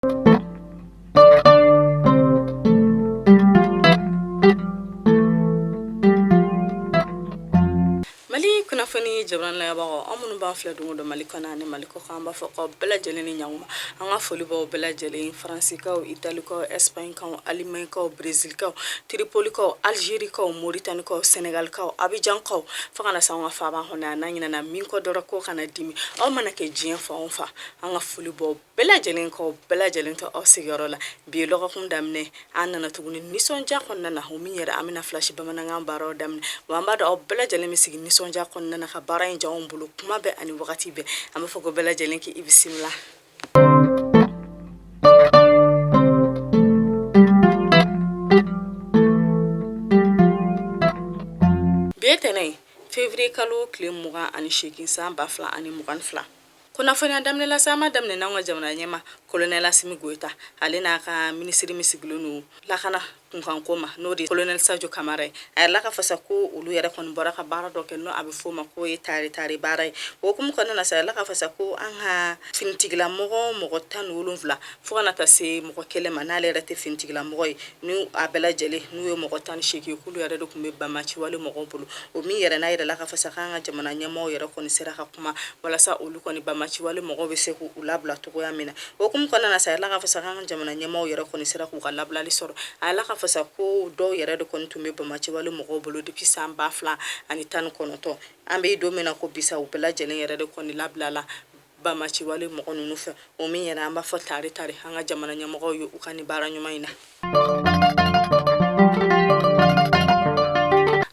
Mali kunnafoni jabarani lajɛbagaw, aw minnu b'an filɛ don o don Mali kɔnɔ ani Mali kɔkan, an b'a fɔ k'aw bɛɛ lajɛlen ni ɲankuma. An ka foli b'aw bɛɛ lajɛlen, Faransikaw, Italikaw, Ɛsipaɲikaw, Alimaɲikaw, Brezilikaw, Tiripolikaw, Alizerikaw, Moritanikaw, Sɛnɛgalikaw, Abijankaw, fo ka na se an ka faaba kɔnɔ yan. N'an ɲinɛna min kɔ dɔrɔn, k'o kana dimi. Aw mana kɛ diɲɛ fan o fan, an ka foli b'aw bɛɛ lajɛlen, k'aw bɛɛ lajɛlen to aw sigiyɔrɔ la. Bi ye lɔgɔkun daminɛ, an nana tuguni nisɔndiya kɔnɔna na. O min yɛrɛ, an bɛna flash bamanankan baaraw daminɛ. Wa an b'a dɔn aw bɛɛ lajɛlen bɛ sigi nisɔndiya kɔnɔna na ka baara in diya anw bolo kuma bɛɛ ani wagati bɛɛ. An b'a fɔ ko bɛɛ lajɛlen k'i bisimila. Bi ye tɛnɛ ye, février kalo tile 28, san 2022. Kunnafoniya daminɛ la sa, an b'a daminɛ n'an ka jamana ɲɛmaa kolonɛli Asimi Goyita, ale n'a ka minisiri min sigilen don lakana kunkanko ma, n'o de ye kolonɛli Sajo Kamara ye. A yirala k'a fɔ sa ko olu yɛrɛ kɔni bɔra ka baara dɔ kɛ, n'o a bɛ f'o ma k'o ye tare tare baara ye. O hukumu kɔnɔna na sa, a yirala k'a fɔ sa ko an ka finitigilamɔgɔ mɔgɔ 17, fo ka na taa se mɔgɔ kelen ma n'ale yɛrɛ tɛ finitigilamɔgɔ ye, ni a bɛɛ lajɛlen n'u ye mɔgɔ 18, k'olu yɛrɛ de tun bɛ banbaanciwale mɔgɔw bolo. O min yɛrɛ n'a yirala k'a fɔ sa k'an ka jamana ɲɛmaaw yɛrɛ kɔni sera ka kuma walasa olu kɔni banbaanciwale mɔgɔw bɛ se k'u labila cogoya min na. O hukumu kɔnɔna na sa, a yirala k'a fɔ sa k'an ka jamana ɲɛmaaw yɛrɛ kɔni sera k'u ka labilali sɔrɔ. A yirala k'a fɔ sa ko dɔw yɛrɛ de kɔni tun bɛ banbaanciwale mɔgɔw bolo depuis san 2019. An bɛ don min na ko bi sa, u bɛɛ lajɛlen yɛrɛ de kɔni labilala banbaanciwale mɔgɔ ninnu fɛ. O min yɛrɛ, an b'a fɔ tare tare an ka jamana ɲɛmɔgɔw ye u ka nin baara ɲuman in na.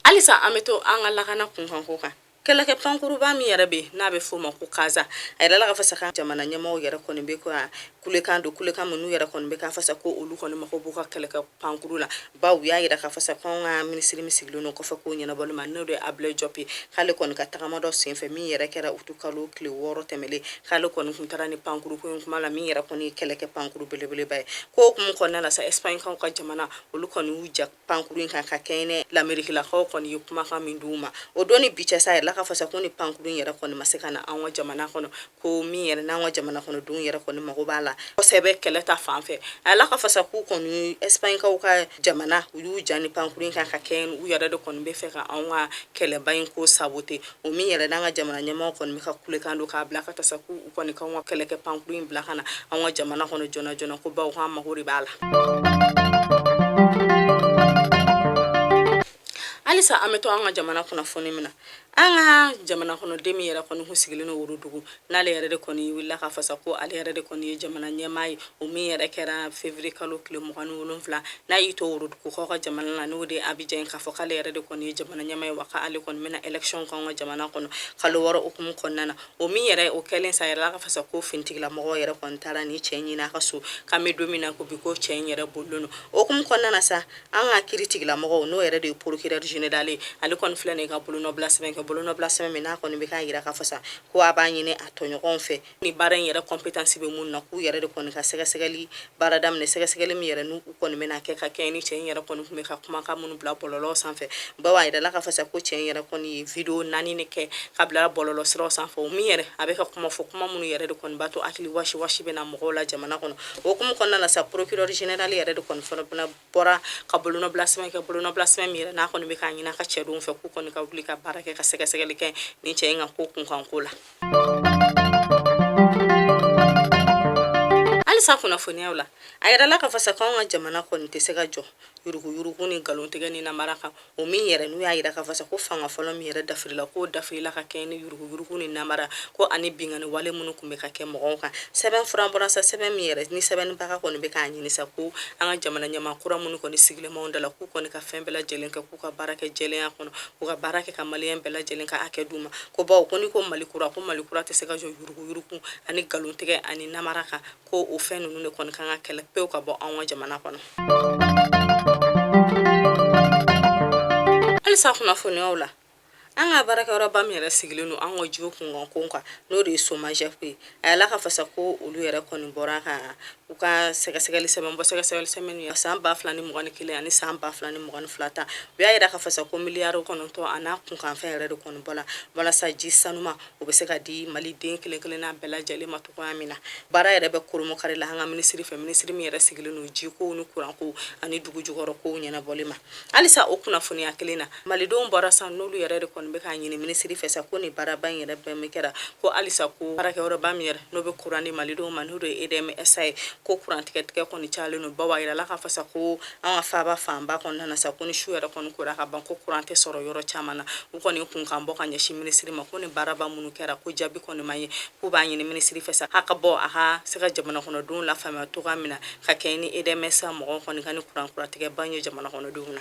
Halisa an bɛ to an ka lakana kunkanko kan. Kɛlɛkɛ pankuruba min yɛrɛ bɛ n'a bɛ f'o ma ko Kaza, a yirala k'a fɔ sa ka jamana ɲɛmɔgɔw yɛrɛ kɔni bɛ ka kulekan don, kulekan minnu yɛrɛ kɔni bɛ k'a fɔ sa ko olu kɔni mago b'u ka kɛlɛkɛ pankuru la, bawo u y'a yira k'a fɔ sa ko an ka minisiri min sigilen don kɔfɛ ko ɲɛnabɔli ma, n'o de ye Abulaye Jɔp ye, k'ale kɔni ka tagama dɔ senfɛ min yɛrɛ kɛra utu kalo tile 6 tɛmɛlen, k'ale kɔni tun taara ni pankuru ko in kuma la, min yɛrɛ kɔni ye kɛlɛkɛ pankuru belebeleba ye. Ko hukumu kɔnɔna la sa, Espagne-kaw ka jamana, olu kɔni y'u ja pankuru in kan ka kɛɲɛ ni lamerikilakaw kɔni ye kumakan min d'u ma o don ni bi cɛ sa. A yirala k'a fɔ sa ko ni pankuru in yɛrɛ kɔni ma se ka na an ka jamana kɔnɔ, ko min yɛrɛ n'an ka jamana kɔnɔdenw yɛrɛ kɔni mago b'a la kosɛbɛ kɛlɛ ta fan fɛ. A yirala k'a fɔ sa k'u kɔni Espagne-kaw ka jamana, u y'u ja ni pankuru in kan ka kɛɲɛ u yɛrɛ de kɔni bɛ fɛ ka anw ka kɛlɛba in ko saboter. O min yɛrɛ n'an ka jamana ɲɛmaaw kɔni bɛ ka kulekan don k'a bila ka taa sa k'u kɔni k'anw ka kɛlɛkɛ pankuru in bila ka na anw ka jamana kɔnɔ joona joona, ko bawo k'an mago de b'a la. Halisa an bɛ to an ka jamana kunnafoni min na, an ka jamana kɔnɔden min yɛrɛ kɔni kun sigilen don Worodugu, n'ale yɛrɛ de kɔni wulila k'a fɔ sa ko ale yɛrɛ de kɔni ye jamana ɲɛmaa ye, o min yɛrɛ kɛra février kalo tile 27, n'a y'i to Worodugukaw ka jamana la, n'o de ye Abijan ye, k'a fɔ k'ale yɛrɛ de kɔni ye jamana ɲɛmaa ye, wa k'ale kɔni bɛna élection k'an ka jamana kɔnɔ kalo 6 hukumu kɔnɔna na. O min yɛrɛ o kɛlen sa, yirala k'a fɔ sa ko finitigilamɔgɔw yɛrɛ kɔni taara ni cɛ ɲini a ka so, k'an bɛ don min na ko bi, ko cɛ in yɛrɛ bolilen don. O hukumu kɔnɔna na sa, an ka kiiritigɛlamɔgɔw, n'o yɛrɛ de ye procureur général ye, ale kɔni filɛ nin ye ka bolonɔbila sɛbɛn kɛ, bolonɔbila sɛbɛn min n'a kɔni bɛ k'a yira k'a fɔ sa ko a b'a ɲini a tɔɲɔgɔnw fɛ, ni baara in yɛrɛ compétence bɛ mun na, k'u yɛrɛ de kɔni ka sɛgɛsɛgɛli baara daminɛ, sɛgɛsɛgɛli min yɛrɛ n'u kɔni bɛna kɛ ka kɛɲɛ ni cɛ in yɛrɛ kɔni tun bɛ ka kumakan minnu bila bɔlɔlɔ sanfɛ, bawo a yirala k'a fɔ sa ko cɛ in yɛrɛ kɔni ye vidéo 4 de kɛ ka bila bɔlɔlɔ siraw sanfɛ, o min yɛrɛ a bɛ ka kuma fɔ, kuma minnu yɛrɛ de kɔni b'a to hakili wasi wasi bɛ na mɔgɔw la jamana kɔnɔ. O hukumu kɔnɔna na sa, procureur général yɛrɛ de kɔni fana bɔra ka bolonɔbila sɛbɛn kɛ, bolonɔbila sɛbɛn min yɛrɛ n'a kɔni bɛ k'a ɲini a ka cɛdenw fɛ k'u kɔni ka wuli ka baara kɛ, ka sɛgɛsɛgɛli kɛ nin cɛ in ka ko kunkanko la. Halisa kunnafoniyaw la, a yirala k'a fɔ sa k'anw ka jamana kɔni tɛ se ka jɔ yuruguyurugu ni nkalontigɛ ni namara kan. O min yɛrɛ n'u y'a yira k'a fɔ sa ko fanga fɔlɔ min yɛrɛ dafirila, k'o dafirila ka kɛɲɛ ni yuruguyurugu ni namara ko ani binkanni wale minnu tun bɛ ka kɛ mɔgɔw kan. Sɛbɛn furan bɔra sa, sɛbɛn min yɛrɛ ni sɛbɛnnibaga kɔni bɛ k'a ɲini sa ko an ka jamana ɲɛmaa kura minnu kɔni sigilen b'anw da la, k'u kɔni ka fɛn bɛɛ lajɛlen kɛ, k'u ka baara kɛ jɛlenya kɔnɔ, k'u ka baara kɛ ka maliyɛn bɛɛ lajɛlen ka hakɛ d'u ma, ko bawo ko n'i ko Mali kura, ko Mali kura tɛ se ka jɔ yuruguyurugu ani nkalontigɛ ani namara kan, ko o fɛn ninnu de kɔni kan ka kɛlɛ pewu ka bɔ anw ka jamana kɔnɔ. Halisa kunnafoniyaw la, an ka baarakɛyɔrɔba min yɛrɛ sigilen don an ka jiw kunkanko kan, n'o de ye SOMAGEP ye, a yirala k'a fɔ sa ko olu yɛrɛ kɔni bɔra ka U ka sɛgɛsɛgɛli sɛbɛn bɔ, sɛgɛsɛgɛli sɛbɛn ye san 2021 ani san 2022 ta, u y'a yira k'a fɔ sa ko miliyari 9 a n'a kunkanfɛn yɛrɛ de kɔni bɔla walasa ji sanuma o bɛ se ka di maliden kelen kelenna bɛɛ lajɛlen ma cogoya min na. Baara yɛrɛ bɛ koromokari la an ka minisiri fɛ, minisiri min yɛrɛ sigilen don jikow ni kurankow ani dugu jukɔrɔ kow ɲɛnabɔli ma. Halisa o kunnafoniya kelen na, malidenw bɔra sa, n'olu yɛrɛ de kɔni bɛ k'a ɲini minisiri fɛ sa ko nin baaraba in yɛrɛ bɛɛ min kɛra, ko halisa ko baarakɛyɔrɔba min yɛrɛ n'o bɛ kuran di malidenw ma, n'o de ye EDM SA ye, ko kuran tigɛtigɛ kɔni cayalen don, bawo a yirala k'a fɔ sa ko an ka faaba fanba kɔnɔna na sa, ko ni su yɛrɛ kɔni kora ka ban, ko kuran tɛ sɔrɔ yɔrɔ caman na. U kɔni kunkan bɔ ka ɲɛsin minisiri ma ko nin baaraba minnu kɛra, ko jaabi kɔni ma ye. K'u b'a ɲini minisiri fɛ sa a ka bɔ a ka se ka jamana kɔnɔdenw lafaamuya cogoya min na ka kɛɲɛ ni EDM SA mɔgɔw kɔni ka ni kuran kuratigɛba ye jamana kɔnɔdenw na.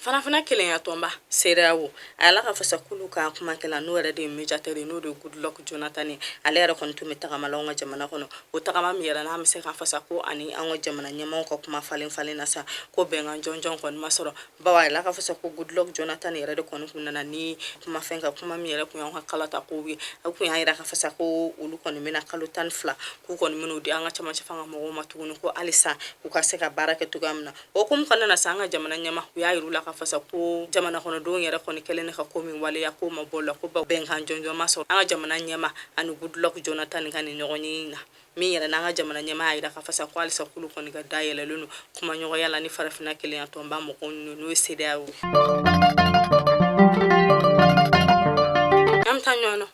Farafinna kelenya tɔnba CEDEAO a yirala k'a fɔ sa k'olu ka kumakɛla, n'o yɛrɛ de ye médiateur ye, n'o de ye Goodluck Jonathan ye, ale yɛrɛ kɔni tun bɛ tagama la anw ka jamana kɔnɔ. O tagama min yɛrɛ n'an bɛ se k'a fɔ sa ko ani an ka jamana ɲɛmaaw ka kuma falen falen na sa, ko bɛnkan jɔnjɔn kɔni ma sɔrɔ, bawo a yirala k'a fɔ sa ko Goodluck Jonathan yɛrɛ de kɔni kun nana ni kumafɛn ka kuma min yɛrɛ kun y'anw ka kalata kow ye. A kun y'a yira k'a fɔ sa ko olu kɔni bɛna kalo 12, k'u kɔni bɛn'o di an ka cɛmancɛ fanga mɔgɔw ma tuguni, ko halisa u ka se ka baara kɛ cogoya min na. O hukumu kɔnɔna na sa, an ka jamana ɲɛmaa u y'a yir'u la k'a fɔ sa ko jamana kɔnɔdenw yɛrɛ kɔni kɛlen ka ko min waleya, k'o ma bɔ la, ko bɛnkan jɔnjɔn ma sɔrɔ an ka jamana ɲɛmaa ani Goodluck Jonathan ka nin ɲɔgɔn ye na min yɛrɛ n'an ka jamana ɲɛmaa y'a yira k'a fɔ sa ko halisa k'olu kɔni ka da yɛlɛlen don kumaɲɔgɔnya la ni farafinna kelenya tɔnba mɔgɔw ninnu, n'o ye CEDEAO. An bɛ taa Ɲɔnɔ.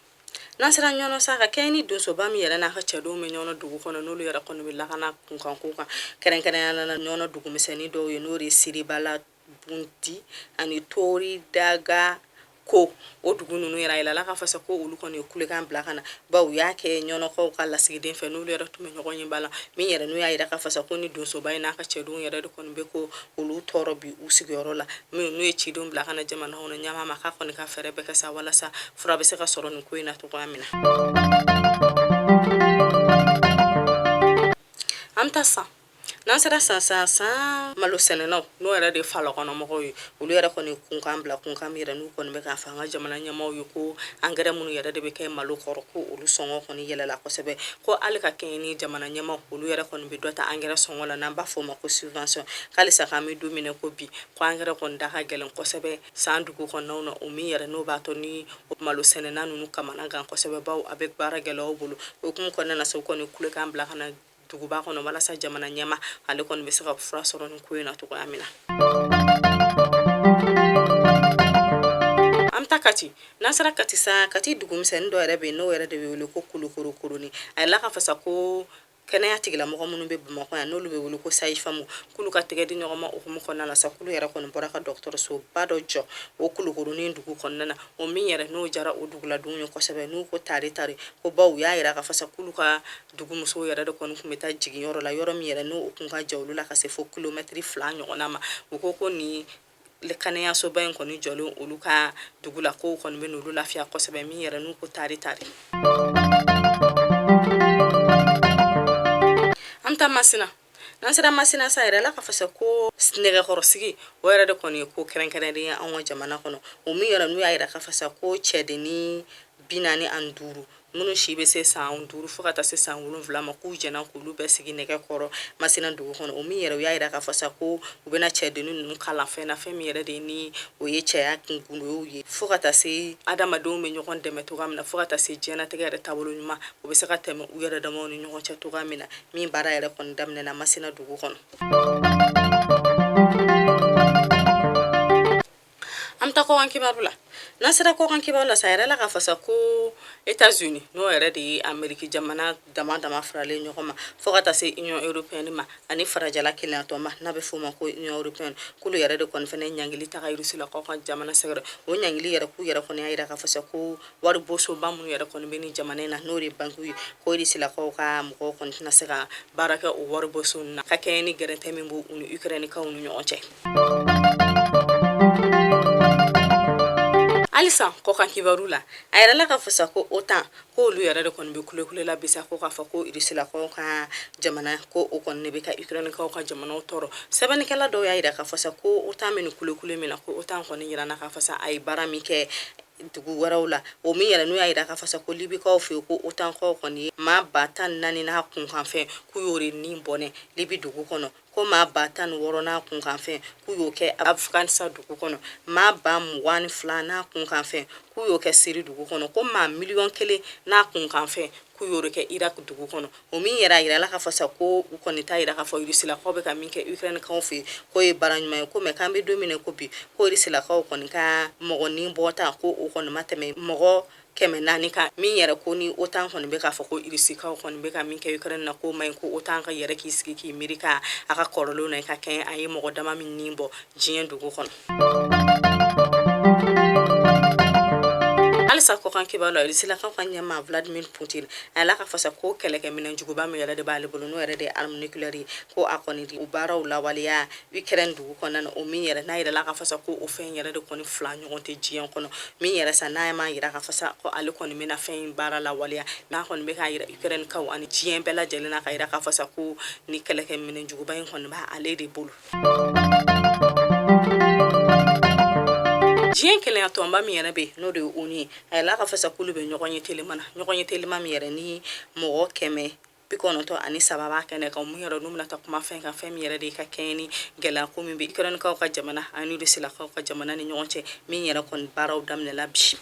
N'an sera Ɲɔnɔ sa, ka kɛɲɛ ni donsoba min yɛrɛ n'a ka cɛdenw bɛ Ɲɔnɔ dugu kɔnɔ, n'olu yɛrɛ kɔni bɛ lakana kunkanko kan, kɛrɛnkɛrɛnnenya la Ɲɔnɔ dugumisɛnnin dɔw ye, n'o de ye Siribala, Bunti ani Tori Daga, ko o dugu ninnu yɛrɛ, a yirala k'a fɔ sa ko olu kɔni ye kulekan bila ka na, bawo u y'a kɛ Ɲɔnɔkaw ka lasigiden fɛ, n'olu yɛrɛ tun bɛ ɲɔgɔn ye ba la min yɛrɛ n'u y'a yira k'a fɔ sa ko ni donsoba in n'a ka cɛdenw yɛrɛ de kɔni bɛ ko olu tɔɔrɔ bi u sigiyɔrɔ la, min n'u ye cidenw bila ka na jamana kɔnɔ ɲɛmaa ma, k'a kɔni ka fɛɛrɛ bɛɛ kɛ sa walasa fura bɛ se ka sɔrɔ nin ko in na cogoya min na. An bɛ taa San. N'an sera San san san malo sɛnɛnaw, n'o yɛrɛ de falakɔnɔmɔgɔw ye, olu yɛrɛ kɔni kunkan bila, kunkan min yɛrɛ n'u kɔni bɛ k'a fɔ an ka jamana ɲɛmaaw ye ko angɛrɛ minnu yɛrɛ de bɛ kɛ malo kɔrɔ, ko olu sɔngɔ kɔni yɛlɛla kosɛbɛ, ko hali ka kɛɲɛ ni jamana ɲɛmaaw olu yɛrɛ kɔni bɛ dɔ ta angɛrɛ sɔngɔ la, n'an b'a fɔ o ma ko subvention, k'alisa k'an bɛ don min na ko bi, ko angɛrɛ kɔni da ka gɛlɛn kosɛbɛ San dugu kɔnɔnaw na, o min yɛrɛ n'o b'a to ni malo sɛnɛna ninnu kamana gan kosɛbɛ, bawo a bɛ baara gɛlɛya u bolo. O hukumu kɔnɔna na sa, u kɔni kulekan bila ka na duguba kɔnɔ walasa jamana ɲɛmaa ale kɔni bɛ se ka fura sɔrɔ nin ko in na cogoya min na. An bɛ taa Kati. N'an sera Kati sa, Kati dugumisɛnnin dɔ yɛrɛ bɛ yen, n'o yɛrɛ de bɛ wele ko Kulukoro Koroni. A yirala k'a fɔ sa ko kɛnɛya tigilamɔgɔ minnu bɛ Bamakɔ yan, n'olu bɛ wele ko sage-femme, k'olu ka tɛgɛ di ɲɔgɔn ma hukumu kɔnɔna na sa, k'olu yɛrɛ kɔni bɔra ka dɔgɔtɔrɔsoba dɔ jɔ o Kulukoronin dugu kɔnɔna na, o min yɛrɛ n'o jara o duguladenw ye kosɛbɛ, n'u ko tari tari, ko bawo u y'a yira k'a fɔ sa k'olu ka dugu musow yɛrɛ de kɔni tun bɛ taa jigin yɔrɔ la, yɔrɔ min yɛrɛ n'o kun ka jan olu la ka se fo kilomɛtiri 2 ɲɔgɔnna ma. U ko ko nin kɛnɛyasoba in kɔni jɔlen olu ka dugu la, k'o kɔni bɛ n'olu lafiya kosɛbɛ, min yɛrɛ n'u ko tari tari. An bɛ taa Masina. N'an sera Masina sa, yɛrɛ la k'a fɔ sa ko nɛgɛkɔrɔsigi, o yɛrɛ de kɔni ye ko kɛrɛnkɛrɛnnen ye anw ka jamana kɔnɔ, o min yɛrɛ n'u y'a yira k'a fɔ sa ko cɛdennin 45 minnu si bɛ se san 5 fo ka taa se san 7 ma, k'u jɛnna k'olu bɛɛ sigi nɛgɛ kɔrɔ Masina dugu kɔnɔ, o min yɛrɛ u y'a yira k'a fɔ sa ko u bɛna cɛdennin ninnu kalan fɛn na, fɛn min yɛrɛ de ni o ye cɛya kungundow ye, fo ka taa se adamadenw bɛ ɲɔgɔn dɛmɛ cogoya min na, fo ka taa se diɲɛnatigɛ yɛrɛ taabolo ɲuman o bɛ se ka tɛmɛ u yɛrɛ damaw ni ɲɔgɔn cɛ cogoya min na, min baara yɛrɛ kɔni daminɛna Masina dugu kɔnɔ. An bɛ taa kɔkan kibaru la. N'an sera kɔkan kibaru la sa, yɛrɛ la k'a fɔ sa ko États-Unis, n'o yɛrɛ de ye Ameriki jamana dama dama faralen ɲɔgɔn ma fo ka taa se Union européenne ma ani farajɛla kelenyatɔnba n'a bɛ f'o ma ko Union européenne, k'olu yɛrɛ de kɔni fana ɲangili taga Irisi la k'aw ka jamana sɛgɛrɛ. O ɲangili yɛrɛ, k'u yɛrɛ kɔni y'a yira k'a fɔ sa ko waribosoba minnu yɛrɛ kɔni bɛ nin jamana in na, n'o de ye bankiw ye, ko Irisilakaw ka mɔgɔw kɔni tɛna se ka baara kɛ o wariboso ninnu na ka kɛɲɛ ni gɛrɛntɛ min b'u ni Ukrainekaw ni ɲɔgɔn cɛ. Halisa kɔkan kibaru la, a yirala k'a fɔ sa ko OTAN, ko olu yɛrɛ de kɔni bɛ kulekule la bisa ko k'a fɔ ko Irisilakaw ka jamana, ko o kɔni de bɛ ka Ukrainekaw ka jamanaw tɔɔrɔ. Sɛbɛnnikɛla dɔw y'a yira k'a fɔ sa ko OTAN bɛ nin kulekule min na, ko OTAN kɔni yirana k'a fɔ sa a ye baara min kɛ dugu wɛrɛw la. O min yɛrɛ n'u y'a yira k'a fɔ sa ko Libikaw fɛ yen, ko OTANkaw kɔni ye maa 14,000 n'a kunkanfɛn k'u y'o de ni bɔnɛ Libi dugu kɔnɔ, ko maa 16,000 n'a kunkanfɛn k'u y'o kɛ Afghanistan dugu kɔnɔ, maa 22,000 n'a kunkanfɛn k'u y'o kɛ Siri dugu kɔnɔ, ko maa 1 miliyɔn n'a kunkanfɛn k'u y'o kɛ Irak dugu kɔnɔ. O min yɛrɛ a yirala k'a fɔ sa ko u kɔni t'a yira k'a fɔ Rusilakaw bɛ ka min kɛ Ukrainekaw fɛ yen k'o ye baara ɲuman ye, ko mais k'an bɛ don min na ko bi, ko Rusilakaw kɔni ka mɔgɔ ni bɔta ko o kɔni ma tɛmɛ mɔgɔ 400 kan. Min yɛrɛ ko ni OTAN kɔni bɛ k'a fɔ ko Rusilakaw kɔni bɛ ka min kɛ Ukraine na k'o man ɲi, ko OTAN ka yɛrɛ k'i sigi k'i miiri ka a ka kɔrɔlenw na ka kɛ a ye mɔgɔ dama min ni bɔ diɲɛ dugu kɔnɔ. Halisa kɔkan kibaru la, Rusilakaw ka ɲɛmaa Vladimir Putin a y'a ka fasa ko kɛlɛkɛminɛn juguba min yɛrɛ de b'ale bolo, n'o yɛrɛ de ye arme nucléaire ye, ko a kɔni di u baaraw lawaleya Ukraine dugu kɔnɔna na. O min yɛrɛ n'a yɛrɛ la ka fasa ko o fɛn yɛrɛ de kɔni fila ɲɔgɔn tɛ diɲɛ kɔnɔ. Min yɛrɛ sa n'a m'a yira ka fasa ko ale kɔni bɛna fɛn in baara lawaleya, n'a kɔni bɛ k'a yira Ukraine kaw ani diɲɛ bɛɛ lajɛlen na ka yira ka fasa ko ni kɛlɛkɛminɛn juguba in kɔni b'ale de bolo. Diɲɛ kelenya tɔnba min yɛrɛ bɛ yen, n'o de ye ONU ye, a yɛrɛ ka fasa k'olu bɛ ɲɔgɔn ye telima na, ɲɔgɔn ye telima min yɛrɛ ni mɔgɔ 193 b'a kɛnɛ kan, mun yɛrɛ n'u bɛna taa kuma fɛn kan, fɛn min yɛrɛ de ka kɛɲɛ ni gɛlɛya ko min bɛ Ukrainekaw ka jamana ani Rusilakaw ka jamana ni ɲɔgɔn cɛ, min yɛrɛ kɔni baaraw daminɛla bi.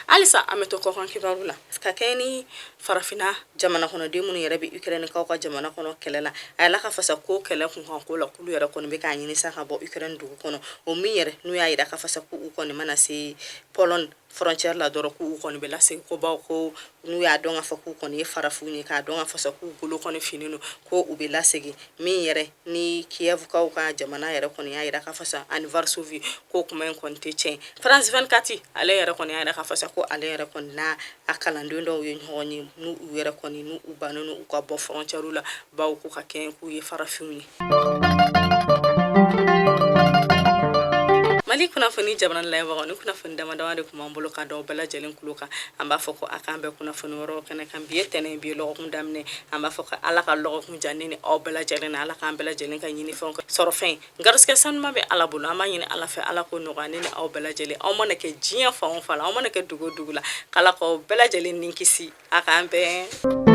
Halisa an bɛ to kɔkan kibaru la, ka kɛɲɛ ni farafinna jamana kɔnɔden minnu yɛrɛ bɛ Ukrainekaw ka jamana kɔnɔ kɛlɛ la, a yɛrɛ ka fasa ko kɛlɛ kunkan ko la, k'olu yɛrɛ kɔni bɛ k'a ɲini sa ka bɔ Ukraine dugu kɔnɔ. O min yɛrɛ n'u y'a yira ka fasa ko u kɔni mana se Pologne frontière la dɔrɔn, k'u kɔni bɛ lasegin, ko baw ko n'u y'a dɔn k'a fɔ k'u kɔni ye farafinw ye, k'a dɔn k'a fɔ sa k'u golo kɔni finnen don, ko u bɛ lasegin. Min yɛrɛ ni Kievkaw ka jamana yɛrɛ kɔni y'a yira k'a fɔ sa ani Varsovie ko kuma in kɔni tɛ tiɲɛ. France 24 ale yɛrɛ kɔni y'a yira k'a fɔ sa ko ale yɛrɛ kɔni n'a a kalanden dɔw ye ɲɔgɔn ye, n'u yɛrɛ kɔni n'u bannen u ka bɔ frontière la, baw ko ka kɛ k'u ye farafinw ye. Mali kunnafoni jamana layɛbagaw, ni kunnafoni dama dama de tun b'an bolo ka da bɛɛ lajɛlen tulo kan. An b'a fɔ ko a k'an bɛn kunnafoni wɛrɛw kɛnɛ kan. Bi ye tɛnɛn, bi ye lɔgɔkun daminɛ. An b'a fɔ ko Ala ka lɔgɔkun diya ne ni aw bɛɛ lajɛlen na, Ala k'an bɛɛ lajɛlen ka ɲinifɛnw sɔrɔ fɛn garisɛgɛ sanuma bɛ Ala bolo. An b'a ɲini Ala fɛ, Ala k'o nɔgɔya ne ni aw bɛɛ lajɛlen. Aw mana kɛ diɲɛ fan o fan la, aw mana kɛ dugu o dugu la, k'Ala k'aw bɛɛ lajɛlen ni kisi. A k'an bɛn.